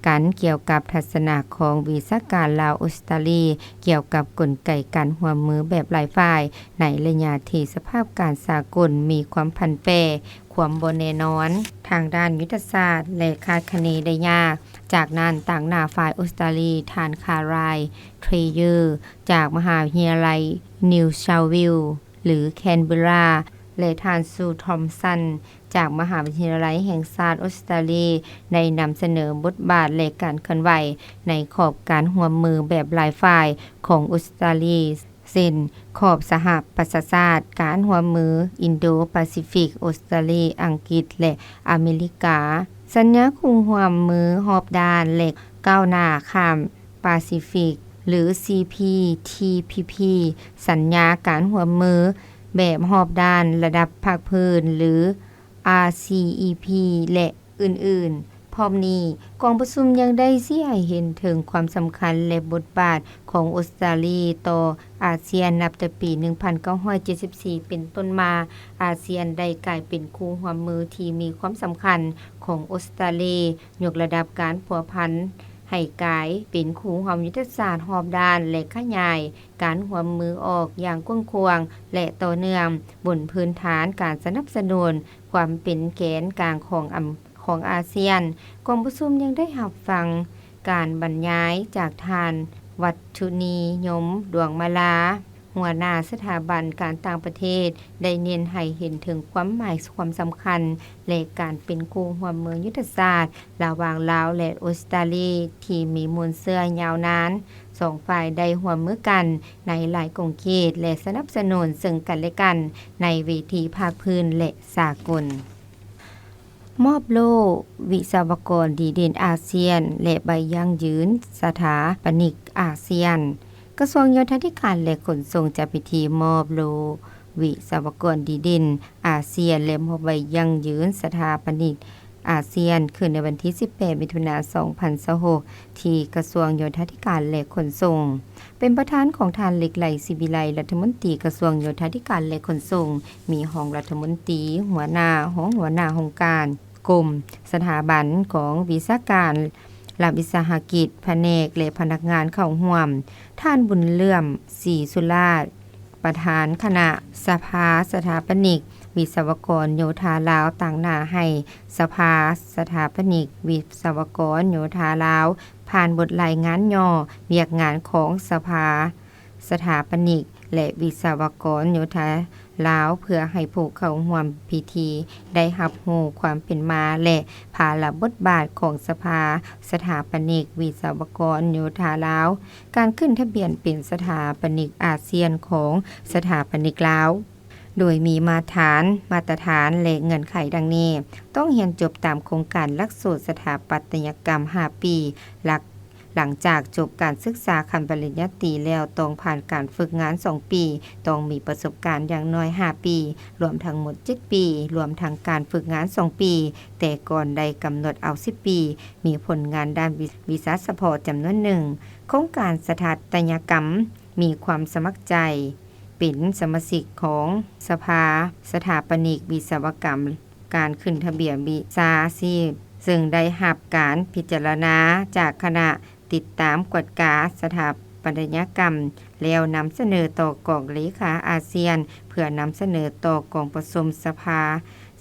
ກັນກ່ຽວກັບທັດສະນະຂອງວິຊາການລາວ-ອົດສະຕາລີ ກ່ຽວກັບກົນໄກການຮ່ວມມືແບບຫຼາຍຝ່າຍ ໃນໄລຍະທີ່ສະພາບການສາກົນມີຄວາມຜັນແປ, ຄວາມບໍ່ແນ່ນອນທາງດ້ານຍຸດທະສາດ ແລະ ຄາດຄະເນໄດ້ຍາກ. ຈາກນັ້ນ, ຕາງໜ້າຝ່າຍອົດສະຕາລີ, ທ່ານ ຄາຣາຍ ເທຣເຢີ ຈາກມະຫາວິທະຍາໄລ ນິວຊາວວິລ ຫຼື ແຄນເບີຣາ ແລະ ທ່ານ ຊູ ທອມສັນ ຈາກມະຫາວິທະຍາໄລແຫ່ງຊາດອົດສະຕາລີ ໄດ້ນຳສະເໜີບົດບາດ ແລະ ການເຄື່ອນໄຫວໃນຂອບການຮ່ວມມືແບບຫຼາຍຝ່າຍຂອງອົດສະຕາລີ ເຊັ່ນ ຂອບສະຫະປະຊາຊາດ, ການຮ່ວມມືອິນໂດປາຊີຟິກ, ອົດສະຕາລີ, ອັງກິດ ແລະ ອາເມລິກາ, ສັນຍາຄູ່ຮ່ວມມືຮອບດ້ານ ແລະ ກ້າວໜ້າຂ້າມປາຊີຟິກ ຫຼື ຊີພີທີພີພີ, ສັນຍາການຮ່ວມມືແບບຮອບດ້ານລະດັບພາກພື້ນ ຫຼື ອາຊີອີພີ ແລະ ອື່ນໆ. ພ້ອມນີ້, ກອງປະຊຸມຍັງໄດ້ຊີ້ໃຫ້ເຫັນເຖິງຄວາມສຳຄັນ ແລະ ບົດບາດຂອງອົດສະຕາລີຕໍ່ອາຊຽນ ນັບແຕ່ປີໜຶ່ງພັນເກົ້າຮ້ອຍເຈັດສິບສີ່ເປັນຕົ້ນມາ, ອາຊຽນໄດ້ກາຍເປັນຄູ່ຮ່ວມມືທີ່ມີຄວາມສຳຄັນຂອງອົດສະຕາລີ, ຍົກລະດັບການພົວພັນໃຫ້ກາຍເປັນຄູ່ຮ່ວມຍຸດທະສາດຮອບດ້ານ ແລະ ຂະຫຍາຍການຮ່ວມມືອອກຢ່າງກວ້າງຂວາງ ແລະ ຕໍ່ເນື່ອງ, ບົນພື້ນຖານການສະໜັບສະໜູນຄວາມເປັນແກນກາງຂອງອຳ ຂອງອາຊຽນ. ກອງປະຊຸມຍັງໄດ້ຮັບຟັງການບັນຍາຍຈາກທ່ານ ວັດຖຸນີຍົມ ດວງມາລາ, ຫົວໜ້າສະຖາບັນການຕ່າງປະເທດ, ໄດ້ເນັ້ນໃຫ້ເຫັນເຖິງຄວາມໝາຍຄວາມສຳຄັນ ແລະ ການເປັນຄູ່ຮ່ວມມືຍຸດທະສາດລະຫວ່າງລາວ ແລະ ອົດສະຕາລີ ທີ່ມີມູນເຊື້ອຍາວນານ. ສອງຝ່າຍໄດ້ຮ່ວມມືກັນໃນຫຼາຍຂົງເຂດ ແລະ ສະໜັບສະໜູນເຊິ່ງກັນແລະກັນໃນເວທີພາກພື້ນ ແລະ ສາກົນ. ມອບໂລ່ວິສະວະກອນດີເດັ່ນອາຊຽນ ແລະ ໃບຢັ້ງຢືນສະຖາປະນິກອາຊຽນ. ກະຊວງໂຍທາທິການ ແລະ ຂົນສົ່ງ ຈັດພິທີມອບໂລ່ວິສະວະກອນດີເດັ່ນອາຊຽນ ແລະ ມອບໃບຢັ້ງຢືນສະຖາປະນິກອາຊຽນ ຂຶ້ນໃນວັນທີສິບແປດ ມິຖຸນາ ສອງພັນຊາວຫົກ ທີ່ກະຊວງໂຍທາທິການ ແລະ ຂົນສົ່ງ. ເປັນປະທານຂອງທ່ານ ເລັກໄລ ສີວິໄລ ລັດຖະມົນຕີກະຊວງໂຍທາທິການ ແລະ ຂົນສົ່ງ, ມີຮອງລັດຖະມົນຕີ, ຫົວໜ້າ, ຮອງຫົວໜ້າຫ້ອງການ, ກົມ, ສະຖາບັນ, ກອງວິຊາການ, ລັດວິສາຫະກິດ, ພະແນກ ແລະ ພະນັກງານເຂົ້າຮ່ວມ. ທ່ານ ບຸນເຫຼື້ອມ ສີສຸລາດ, ປະທານຄະນະສະພາສະຖາປະນິກວິສະວະກອນໂຍທາລາວ, ຕາງໜ້າໃຫ້ສະພາສະຖາປະນິກວິສະວະກອນໂຍທາລາວ ຜ່ານບົດລາຍງານຫຍໍ້ວຽກງານຂອງສະພາສະຖາປະນິກ ແລະ ວິສະວະກອນໂຍທາລາວ ເພື່ອໃຫ້ຜູ້ເຂົ້າຮ່ວມພິທີໄດ້ຮັບຮູ້ຄວາມເປັນມາ ແລະ ພາລະບົດບາດຂອງສະພາສະຖາປະນິກວິສະວະກອນໂຍທາລາວ, ການຂຶ້ນທະບຽນເປັນສະຖາປະນິກອາຊຽນຂອງສະຖາປະນິກລາວ. ໂດຍມີມາດຖານ, ມາດຕະຖານ ແລະ ເງື່ອນໄຂດັ່ງນີ້: ຕ້ອງຮຽນຈົບຕາມໂຄງການຫຼັກສູດສະຖາປັດຕະຍະກຳຫ້າປີ, ຫຼັກ ຫຼັງຈາກຈົບການສຶກສາຂັ້ນປະລິນຍາຕີແລ້ວ ຕ້ອງຜ່ານການຝຶກງານສອງປີ, ຕ້ອງມີປະສົບການຢ່າງໜ້ອຍຫ້າປີ, ລວມທັງໝົດເຈັດປີ, ລວມທັງການຝຶກງານສອງປີ, ແຕ່ກ່ອນໄດ້ກຳນົດເອົາສິບປີ, ມີຜົນງານດ້ານວິ ວິຊາສະເພາະຈຳນວນໜຶ່ງ. ໂຄງການສະຖາປັດຕະຍະກຳມີຄວາມສະໝັກໃຈ ເປັນສະມາຊິກຂອງສະພາສະຖາປະນິກວິສະວະກຳ, ການຂຶ້ນທະບຽນວິຊາຊີບ ເຊິ່ງໄດ້ຮັບການພິຈາລະນາຈາກຄະນະ ຕິດຕາມກວດກາສະຖາປັດຕະຍາກຳ ແລ້ວນຳສະເໜີຕໍ່ກອງເລຂາອາຊຽນ ເພື່ອນຳສະເໜີຕໍ່ກອງປະຊຸມສະພາ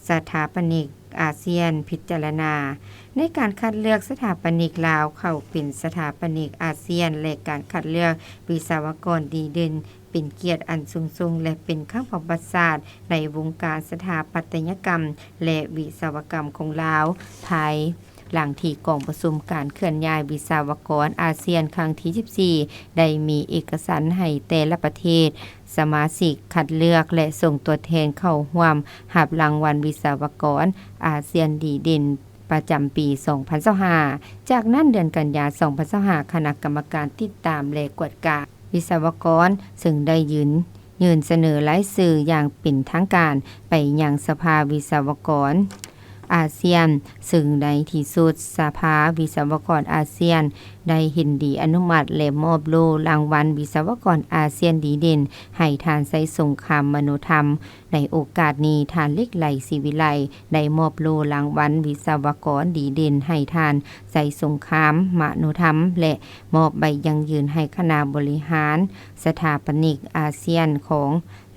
ສະຖາປະນິກອາຊຽນພິຈາລະນາ. ໃນການຄັດເລືອກສະຖາປະນິກລາວເຂົ້າເປັນສະຖາປະນິກອາຊຽນ ແລະ ການຄັດເລືອກວິສະວະກອນດີເດັ່ນ ເປັນກຽດອັນສູງສົ່ງ ແລະ ເປັນຄັ້ງປະຫວັດສາດໃນວົງການສະຖາປັດຕະຍະກຳ ແລະ ວິສະວະກຳຂອງລາວ. ພາຍຫຼັງທີ່ກອງປະຊຸມການເຄື່ອນຍ້າຍວິສະວະກອນອາຊຽນຄັ້ງທີສິບສີ່ ໄດ້ມີເອກະສັນໃຫ້ແຕ່ລະປະເທດສະມາຊິກຄັດເລືອກ ແລະ ສົ່ງຕົວແທນເຂົ້າຮ່ວມຮັບລາງວັນວິສະວະກອນອາຊຽນດີເດັ່ນ ປະຈຳປີສອງພັນຊາວຫ້າ. ຈາກນັ້ນ ເດືອນກັນຍາສອງພັນຊາວຫ້າ ຄະນະກຳມະການຕິດຕາມ ແລະ ກວດກາວິສະວະກອນ ເຊິ່ງໄດ້ຢືນ ຍື່ນສະເໜີລາຍຊື່ຢ່າງເປັນທາງການໄປຍັງສະພາວິສະວະກອນອາຊຽນ, ເຊິ່ງໃນທີ່ສຸດ ສະພາວິສະວະກອນອາຊຽນໄດ້ເຫັນດີອະນຸມັດ ແລະ ມອບໂລ່ລາງວັນວິສະວະກອນອາຊຽນດີເດັ່ນໃຫ້ທ່ານ ໄຊສົງຄາມ ມະໂນທຳ. ໃນໂອກາດນີ້ ທ່ານ ເລັກໄລ ສີວິໄລ ໄດ້ມອບໂລ່ລາງວັນວິສະວະກອນດີເດັ່ນໃຫ້ທ່ານ ໄຊສົງຄາມ ມະໂນທຳ ແລະ ມອບໃບຢັ້ງຢືນໃຫ້ຄະນະບໍລິຫານສະຖາປະນິກອາຊຽນຂອງ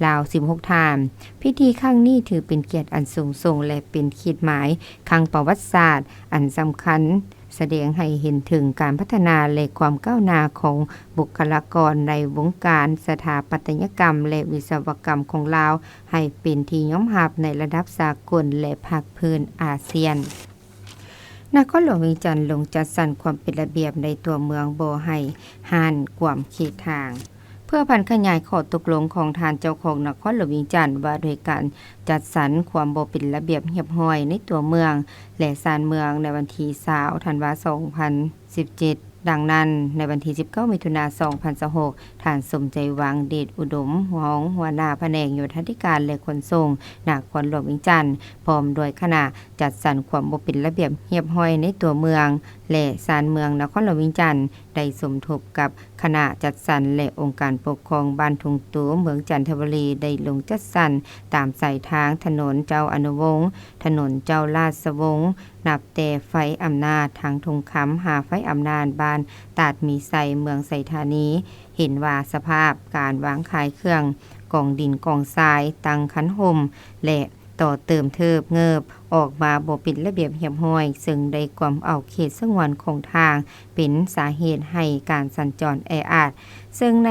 ລາວສິບຫົກທ່ານ. ພິທີຄັ້ງນີ້ຖືເປັນກຽດອັນສູງສົ່ງ ແລະ ເປັນຂີດໝາຍຄັ້ງປະຫວັດສາດອັນສຳຄັນ ສະແດງໃຫ້ເຫັນເຖິງການພັດທະນາ ແລະ ຄວາມກ້າວໜ້າຂອງບຸກຄະລາກອນໃນວົງການສະຖາປັດຕະຍະກຳ ແລະ ວິສະວະກຳຂອງລາວ ໃຫ້ເປັນທີ່ຍອມຮັບໃນລະດັບສາກົນ ແລະ ພາກພື້ນອາຊຽນ. ນະຄອນຫຼວງວຽງຈັນລົງຈັດສັນຄວາມເປັນລະບຽບໃນຕົວເມືອງ ບໍ່ໃຫ້ຮ້ານກວມເຂດທາງ. ເພື່ອຜັນຂະຫຍາຍຂໍ້ຕົກລົງຂອງທ່ານເຈົ້າຄອງນະຄອນຫຼວງວຽງຈັນ ວ່າດ້ວຍການຈັດສັນຄວາມບໍ່ເປັນລະບຽບຮຽບຮ້ອຍໃນຕົວເມືອງ ແລະ ຊານເມືອງ ໃນວັນທີຊາວ ທັນວາ ສອງພັນສິບເຈັດ ດັ່ງນັ້ນ ໃນວັນທີສິບເກົ້າ ມິຖຸນາ ສອງພັນຊາວຫົກ ທ່ານ ສົມໃຈຫວັງ ເດດອຸດົມ ຮອງຫົວໜ້າພະແນກໂຍທາທິການ ແລະ ຂົນສົ່ງນະຄອນຫຼວງວຽງຈັນ ພ້ອມດ້ວຍຄະນະ ຈັດສັນຄວາມບໍ່ເປັນລະບຽບຮຽບຮ້ອຍໃນຕົວເມືອງ ແລະ ຊານເມືອງນະຄອນຫຼວງວຽງຈັນ ໄດ້ສົມທົບກັບຄະນະຈັດສັນ ແລະ ອົງການປົກຄອງບ້ານທົ່ງຕູ ເມືອງຈັນທະບູລີ ໄດ້ລົງຈັດສັນຕາມສາຍທາງຖະໜົນເຈົ້າອະນຸວົງ, ຖະໜົນເຈົ້າລາຊະວົງ, ນັບແຕ່ໄຟອຳນາດທາງທົ່ງຄຳ ຫາໄຟອຳນາດບ້ານຕາດມີໄຊ ເມືອງໄຊທານີ. ເຫັນວ່າສະພາບການວາງຂາຍເຄື່ອງກອງດິນກອງຊາຍ, ຕັ້ງຄັນຮົ່ມ ແລະ ຕໍ່ເຕີມເທີບເງີບອອກມາບໍ່ເປັນລະບຽບຮຽບຮ້ອຍ, ເຊິ່ງໄດ້ກວມເອົາເຂດສະຫງວນຂອງທາງເປັນສາເຫດໃຫ້ການສັນຈອນແອອັດ. ເຊິ່ງໃນ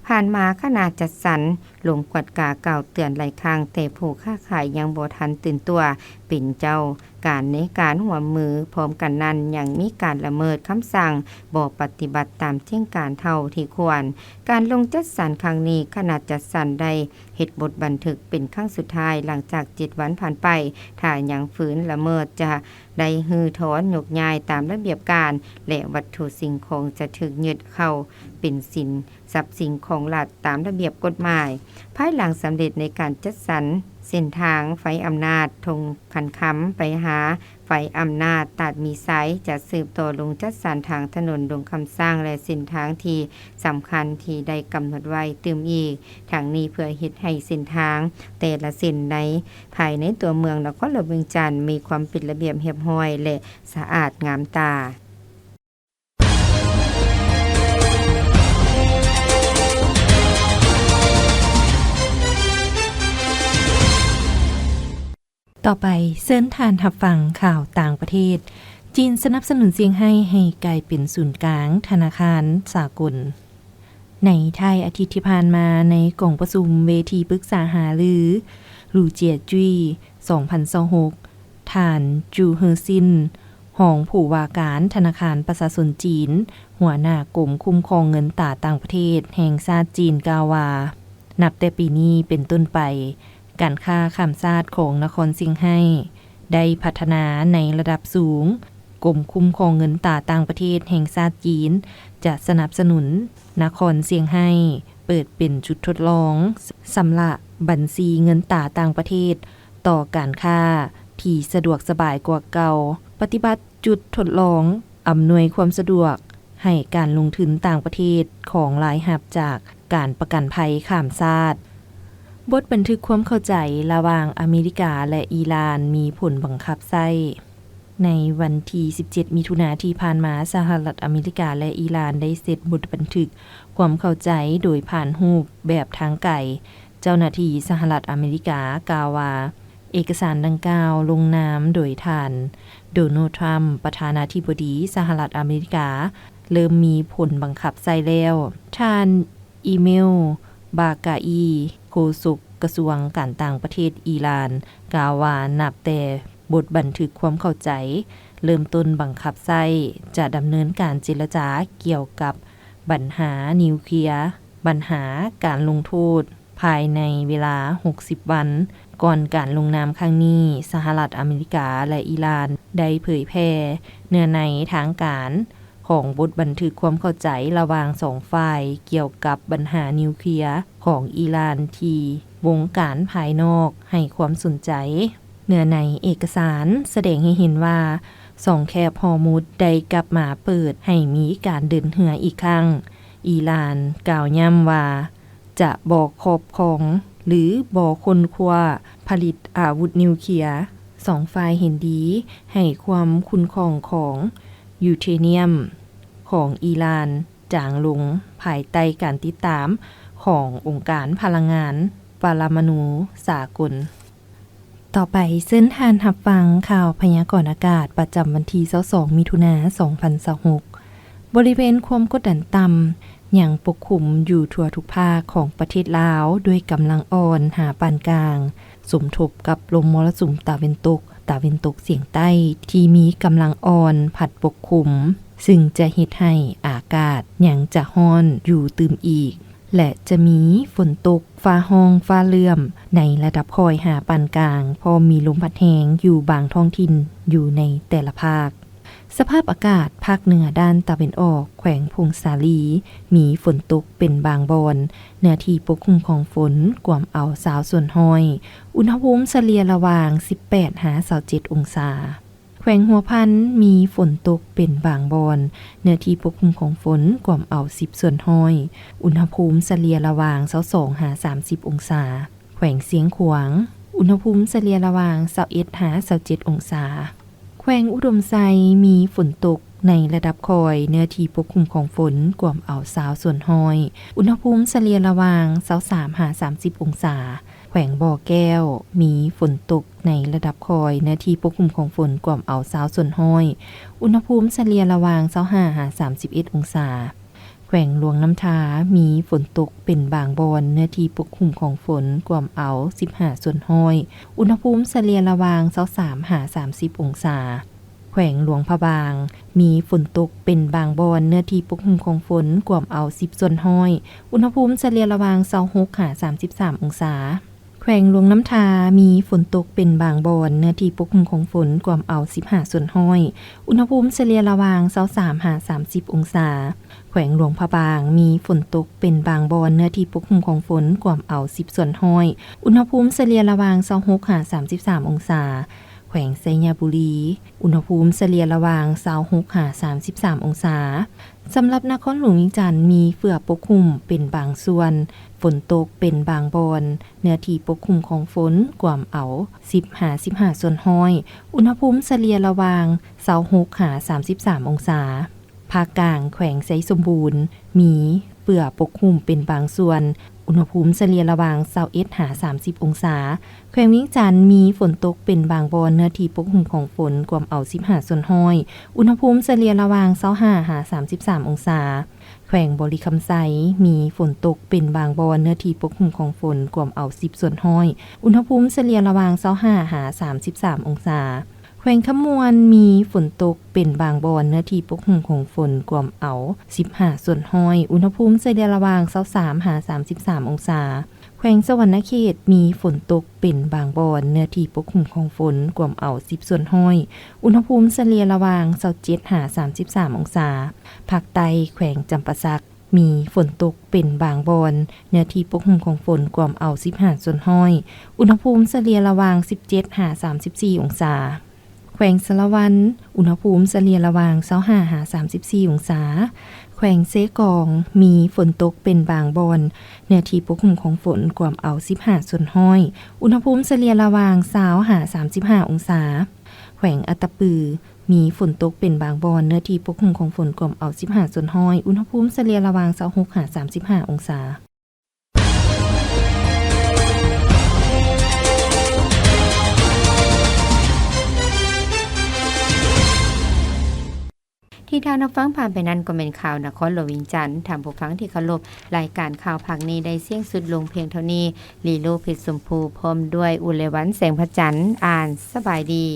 ຜ່ານມາຄະນະຈັດສັນລົງກວດກາກ່າວເຕືອນຫຼາຍຄັ້ງ, ແຕ່ຜູ້ຄ້າຂາຍຍັງບໍ່ທັນຕື່ນຕົວເປັນເຈົ້າການໃນການຮ່ວມມື. ພ້ອມກັນນັ້ນ, ຍັງມີການລະເມີດຄຳສັ່ງບໍ່ປະຕິບັດຕາມແຈ້ງການເທົ່າທີ່ຄວນ. ການລົງຈັດສັນຄັ້ງນີ້, ຄະນະຈັດສັນໄດ້ ເຮັດບົດບັນທຶກເປັນຄັ້ງສຸດທ້າຍ. ຫຼັງຈາກເຈັດວັນຜ່ານໄປ, ຖ້າຍັງຝືນລະເມີດ, ຈະໄດ້ຮື້ຖອນຍົກຍ້າຍຕາມລະບຽບການ ແລະ ວັດຖຸສິ່ງຂອງຈະຖືກຍຶດເຂົ້າເປັນສິນ ຊັບສິນຂອງລັດຕາມລະບຽບກົດໝາຍ. ພາຍຫຼັງສຳເລັດໃນການຈັດສັນເສັ້ນທາງໄຟອຳນາດທົ່ງຄັນຄຳໄປຫາ ໄຟອຳນາດຕາດມີໄຊ ຈະສືບຕໍ່ລົງຈັດສັນທາງຖະໜົນດົງຄຳຊ້າງ ແລະ ເສັ້ນທາງທີ່ສຳຄັນທີ່ໄດ້ກຳນົດໄວ້ຕື່ມອີກ. ທັງນີ້ເພື່ອເຮັດໃຫ້ເສັ້ນທາງແຕ່ລະເສັ້ນໃນ ພາຍໃນຕົວເມືອງນະຄອນຫຼວງວຽງຈັນມີຄວາມເປັນລະບຽບຮຽບຮ້ອຍ ແລະ ສະອາດງາມຕາ. ຕໍ່ໄປ, ເຊີນທ່ານຮັບຟັງຂ່າວຕ່າງປະເທດ. ຈີນສະໜັບສະໜູນຊຽງໄຮ້ໃຫ້ກາຍເປັນສູນກາງທະນາຄານສາກົນ. ໃນທ້າຍອາທິດທີ່ຜ່ານມາ, ໃນກອງປະຊຸມເວທີປຶກສາຫາລື ຫຼູເຈຍຈຸ້ຍ ສອງພັນຊາວຫົກ, ທ່ານ ຈູເຮີຊິນ ຮອງຜູ້ວ່າການທະນາຄານປະຊາຊົນຈີນ, ຫົວໜ້າກົມຄຸ້ມຄອງເງິນຕາຕ່າງປະເທດແຫ່ງຊາດຈີນ ກ່າວວ່າ, ນັບແຕ່ປີນີ້ເປັນຕົ້ນໄປ, ການຄ້າຂ້າມຊາດຂອງນະຄອນຊຽງໄຮ້ໄດ້ພັດທະນາໃນລະດັບສູງ. ກົມຄຸ້ມຄອງເງິນຕາຕ່າງປະເທດແຫ່ງຊາດຈີນ ຈະສະໜັບສະໜູນນະຄອນຊຽງໄຮ້ເປີດເປັນຈຸດທົດລອງ ຊຳລະບັນຊີເງິນຕາຕ່າງປະເທດຕໍ່ການຄ້າທີ່ສະດວກສະບາຍກວ່າເກົ່າ, ປະຕິບັດ ຈຸດທົດລອງອຳນວຍຄວາມສະດວກໃຫ້ການລົງທຶນຕ່າງປະເທດຂອງລາຍຮັບຈາກການປະກັນໄພຂ້າມຊາດ. ບົດບັນທຶກຄວາມເຂົ້າໃຈລະຫວ່າງອາເມລິກາ ແລະ ອີຣານມີຜົນບັງຄັບໃຊ້. ໃນວັນທີສິບເຈັດ ມິຖຸນາທີ່ຜ່ານມາ, ສະຫະລັດອາເມລິກາ ແລະ ອີຣານ ໄດ້ເຊັນບົດບັນທຶກຄວາມເຂົ້າໃຈໂດຍຜ່ານຮູບແບບທາງໄກ. ເຈົ້າໜ້າທີ່ສະຫະລັດອາເມລິກາກ່າວວ່າ ເອກະສານດັ່ງກ່າວລົງນາມໂດຍທ່ານ ໂດນັລ ທຣຳ ປະທານາທິບໍດີສະຫະລັດອາເມລິກາ, ເລີ່ມມີຜົນບັງຄັບໃຊ້ແລ້ວ. ທ່ານ ອີເມລ ບາກາອີ ໂຄສົກກະຊວງການຕ່າງປະເທດອີຣານ ກ່າວວ່າ ນັບແຕ່ບົດບັນທຶກຄວາມເຂົ້າໃຈເລີ່ມຕົ້ນບັງຄັບໃຊ້, ຈະດຳເນີນການເຈລະຈາກ່ຽວກັບບັນຫານິວເຄຍ, ບັນຫາການລົງໂທດ ພາຍໃນເວລາຫົກສິບວັນ. ກ່ອນການລົງນາມຄັ້ງນີ້, ສະຫະລັດອາເມລິກາ ແລະ ອີຣານ ໄດ້ເຜີຍແຜ່ເນື້ອໃນທາງການຂອງບົດບັນທຶກຄວາມເຂົ້າໃຈລະຫວ່າງສອງຝ່າຍກ່ຽວກັບບັນຫານິວເຄຍຂອງອີຣານ ທີ່ວົງການພາຍນອກໃຫ້ຄວາມສົນໃຈ. ເນື້ອໃນເອກະສານສະແດງໃຫ້ເຫັນວ່າ ຊ່ອງແຄບຮໍມຸດໄດ້ກັບມາເປີດໃຫ້ມີການເດີນເຮືອອີກຄັ້ງ. ອີຣານກ່າວຢ້ຳວ່າ ຈະບໍ່ຄອບຄອງ ຫຼື ບໍ່ຄົ້ນຄວ້າຜະລິດອາວຸດນິວເຄຍ. ສອງຝ່າຍເຫັນດີໃຫ້ຄວາມຂຸ້ນຂ້ອງຂອງຢູເຣນຽມຂອງອີຣານຈາງລົງ ພາຍໃຕ້ການຕິດຕາມຂອງອົງການພະລັງງານປະລະມະນູສາກົນ. ຕໍ່ໄປເຊີນທ່ານຮັບຟັງຂ່າວພະຍາກອນອາກາດປະຈຳວັນທີຊາວສອງ ມິຖຸນາ ສອງພັນຊາວຫົກ. ບໍລິເວນຄວາມກົດດັນຕ່ຳຍັງປົກຄຸມຢູ່ທົ່ວທຸກພາກຂອງປະເທດລາວ ດ້ວຍກຳລັງອ່ອນຫາປານກາງ, ສົມທົບກັບລົມມໍລະສຸມຕາເວັນຕົກ, ຕາເວັນຕົກສຽງໃຕ້ ທີ່ມີກຳລັງອ່ອນພັດປົກຄຸມ, ຊຶ່ງຈະເຮັດໃຫ້ອາກາດຍັງຈະຮ້ອນຢູ່ຕື່ມອີກ ແລະ ຈະມີຝົນຕົກ ຟ້າຮ້ອງຟ້າເຫຼື້ອມໃນລະດັບຄ່ອຍຫາປານກາງ, ພ້ອມມີລົມພັດແຮງຢູ່ບາງທ້ອງຖິ່ນຢູ່ໃນແຕ່ລະພາກ. ສະພາບອາກາດພາກເໜືອດ້ານຕາເວັນອອກ, ແຂວງຜົ້ງສາລີ ມີຝົນຕົກເປັນບາງບ່ອນ, ເນື້ອທີ່ປົກຄຸມຂອງຝົນກວມເອົາຊາວສ່ວນຮ້ອຍ, ອຸນຫະພູມສະເລ່ຍລະຫວ່າງສິບແປດຫາຊາວເຈັດອົງສາ. ແຂວງຫົວພັນ ມີຝົນຕົກເປັນບາງບ່ອນ, ເນື້ອທີ່ປົກຄຸມຂອງຝົນກວມເອົາສິບສ່ວນຮ້ອຍ, ອຸນຫະພູມສະເລ່ຍລະຫວ່າງຊາວສອງຫາສາມສິບອົງສາ. ແຂວງຊຽງຂວາງ ອຸນຫະພູມສະເລ່ຍລະຫວ່າງຊາວເອັດຫາຊາວເຈັດອົງສາ. ແຂວງອຸດົມໄຊ ມີຝົນຕົກໃນລະດັບຄ່ອຍ, ເນື້ອທີ່ປົກຄຸມຂອງຝົນກວມເອົາຊາວສ່ວນຮ້ອຍ, ອຸນຫະພູມສະເລ່ຍລະຫວ່າງຊາວສາມຫາສາມສິບອົງສາ. ແຂວງບໍ່ແກ້ວ ມີຝົນຕົກໃນລະດັບຄ່ອຍ, ເນື້ອທີ່ປົກຄຸມຂອງຝົນກວມເອົາຊາວສ່ວນຮ້ອຍ, ອຸນຫະພູມສະເລ່ຍລະຫວ່າງຊາວຫ້າຫາສາມສິບເອັດອົງສາ. ແຂວງຫຼວງນ້ຳທາ ມີຝົນຕົກເປັນບາງບ່ອນ, ເນື້ອທີ່ປົກຄຸມຂອງຝົນກວມເອົາສິບຫ້າສ່ວນຮ້ອຍ, ອຸນຫະພູມສະເລ່ຍລະຫວ່າງຊາວສາມຫາສາມສິບອົງສາ. ແຂວງຫຼວງພະບາງ ມີຝົນຕົກເປັນບາງບ່ອນ, ເນື້ອທີ່ປົກຄຸມຂອງຝົນກວມເອົາສິບສ່ວນຮ້ອຍ, ອຸນຫະພູມສະເລ່ຍລະຫວ່າງຊາວຫົກຫາສາມສິບສາມອົງສາ. ແຂວງຫຼວງນ້ຳທາ ມີຝົນຕົກເປັນບາງບ່ອນ, ເນື້ອທີ່ປົກຄຸມຂອງຝົນກວມເອົາສິບຫ້າສ່ວນຮ້ອຍ, ອຸນຫະພູມສະເລ່ຍລະຫວ່າງຊາວສາມຫາສາມສິບອົງສາ. ແຂວງຫຼວງພະບາງ ມີຝົນຕົກເປັນບາງບ່ອນ, ເນື້ອທີ່ປົກຄຸມຂອງຝົນກວມເອົາສິບສ່ວນຮ້ອຍ, ອຸນຫະພູມສະເລ່ຍລະຫວ່າງຊາວຫົກຫາສາມສິບສາມອົງສາ. ແຂວງໄຊຍະບູລີ ອຸນຫະພູມສະເລ່ຍລະຫວ່າງຊາວຫົກຫາສາມສິບສາມອົງສາ. ສຳລັບນະຄອນຫຼວງວຽງຈັນ ມີເຝື້ອປົກຄຸມເປັນບາງສ່ວນ, ຝົນຕົກເປັນບາງບ່ອນ, ເນື້ອທີ່ປົກຄຸມຂອງຝົນກວມເອົາສິບຫາສິບຫ້າສ່ວນຮ້ອຍ, ອຸນຫະພູມສະເລ່ຍລະຫວ່າງຊາວຫົກຫາສາມສິບສາມອົງສາ. ພາກກາງ ແຂວງໄຊສົມບູນ ມີເຝື້ອປົກຄຸມເປັນບາງສ່ວນ, ອຸນຫະພູມສະເລ່ຍລະຫວ່າງຊາວເອັດຫາສາມສິບອົງສາ. ແຂວງວຽງຈັນ ມີຝົນຕົກເປັນບາງບ່ອນ, ເນື້ອທີ່ປົກຄຸມຂອງຝົນກວມເອົາສິບຫ້າສ່ວນຮ້ອຍ, ອຸນຫະພູມສະເລ່ຍລະຫວ່າງຊາວຫ້າຫາສາມສິບສາມອົງສາ. ແຂວງບໍລິຄຳໄຊ ມີຝົນຕົກເປັນບາງບ່ອນ, ເນື້ອທີ່ປົກຄຸມຂອງຝົນກວມເອົາສິບສ່ວນຮ້ອຍ, ອຸນຫະພູມສະເລ່ຍລະຫວ່າງຊາວຫ້າຫາສາມສິບສາມອົງສາ. ແຂວງຄຳມ່ວນ ມີຝົນຕົກເປັນບາງບ່ອນ, ເນື້ອທີ່ປົກຄຸມຂອງຝົນກວມເອົາສິບຫ້າສ່ວນຮ້ອຍ, ອຸນຫະພູມສະເລ່ຍລະຫວ່າງຊາວສາມຫາສາມສິບສາມອົງສາ. ແຂວງສະຫວັນນະເຂດ ມີຝົນຕົກເປັນບາງບ່ອນ, ເນື້ອທີ່ປົກຄຸມຂອງຝົນກວມເອົາສິບສ່ວນຮ້ອຍ, ອຸນຫະພູມສະເລ່ຍລະຫວ່າງຊາວເຈັດຫາສາມສິບສາມອົງສາ. ພາກໃຕ້ ແຂວງຈຳປາສັກ ມີຝົນຕົກເປັນບາງບ່ອນ, ເນື້ອທີ່ປົກຄຸມຂອງຝົນກວມເອົາສິບຫ້າສ່ວນຮ້ອຍ, ອຸນຫະພູມສະເລ່ຍລະຫວ່າງສິບເຈັດຫາສາມສິບສີ່ອົງສາ. ແຂວງສາລະວັນ ອຸນຫະພູມສະເລ່ຍລະຫວ່າງຊາວຫ້າຫາສາມສິບສີ່ອົງສາ. ແຂວງເຊກອງ ມີຝົນຕົກເປັນບາງບ່ອນ, ເນື້ອທີ່ປົກຄຸມຂອງຝົນກວມເອົາສິບຫ້າສ່ວນຮ້ອຍ, ອຸນຫະພູມສະເລ່ຍລະຫວ່າງຊາວຫາສາມສິບຫ້າອົງສາ. ແຂວງອັດຕະປື ມີຝົນຕົກເປັນບາງບ່ອນ, ເນື້ອທີ່ປົກຫຸ້ມຂອງຝົນກວມເອົາສິບຫ້າສ່ວນຮ້ອຍ, ອຸນຫະພູມສະເລ່ຍລະຫວ່າງຊາວຫົກຫາສາມສິບຫ້າອົງສາ. ທີ່ທ່ານຮັບຟັງຜ່ານໄປນັ້ນກໍແມ່ນຂ່າວນະຄອນຫຼວງວຽງຈັນ. ທ່ານຜູ້ຟັງທີ່ເຄົາລົບ, ລາຍການຂ່າວພາກນີ້ໄດ້ສິ້ນສຸດລົງພຽງເທົ່ານີ້. ລີໂລ ເພັດຊົມພູ ພ້ອມດ້ວຍ ອຸເລວັນ ແສງພະຈັນ ອ່ານ. ສະບາຍດີ.